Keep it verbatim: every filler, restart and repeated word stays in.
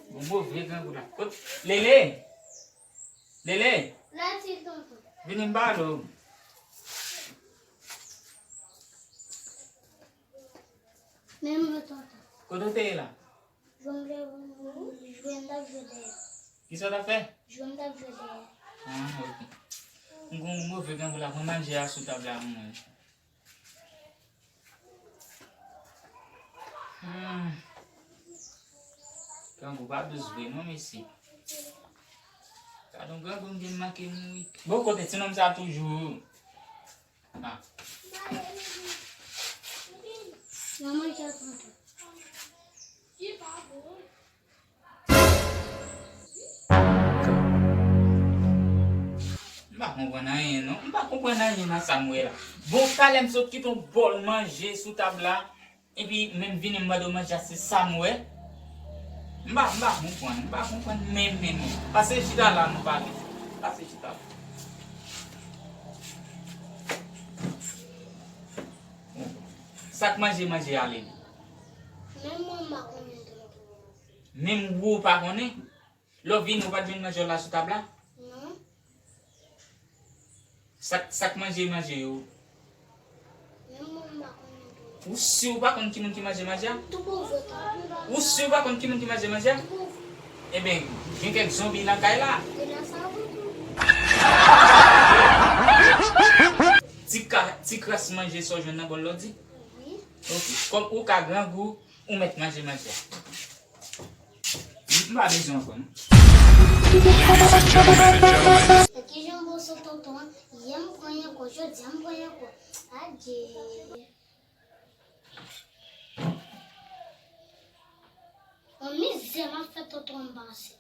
Bon, move grangou la. Kot? Lele! Lele! La ti tonton. Vini m pale w. Men mwen tonton. Kote w te ye la? Jwe m t ap jwe dèyè. Kisa w t ap fè? Jwe m t ap jwe dèyè. Ah, ok. M gon move grangou la, pran manje a sou tab la pou mwen. Hmm. Grangou pa dous vre non, mesye. Gad yon grangou m vin manke mouri. Bon, kote ti nonm sa toujou? Ah. Nan manje a tonton. M pa konprann anyen non. M pa konprann anyen nan sa m wè la. Bon, talè m sot kite yon bòl manje sou tab la. Epi menm vini m mande w manje a, se sa m wè. M pa, m pa konprann, m pa konprann menm, menm, menm. Pase chita la, nou pale. Pase chita la. Sa k manje manje a, Lele? Menm mwen, m pa konnen tonton. Menm ou pa konnen? Lè w vini, ou pa t jwenn manje w la sou tab la? Non. Sa k, sa k manje manje yo? Menm mwen, m pa konnen tonton. Ou si ou pa konn ki moun ki manje manje a? Tou bon vre tonton. Ou si ou pa konn ki moun ki manje manje a? Tou bon vre. Ebyen, gen kèk zonbi nan kay la. Gen nan sa vre tou. Ti ka, ti kras manje sa w jwenn nan bòl la w di? Wi. Ok. Kòm ou ka grangou, ou mèt manje manje a. M pa bezwen ankò non. Kijan w bon sou tonton an? Yè m pran ankò, jodi a m pran ankò. Adje. Yon mizè m ap fè tonton an pase.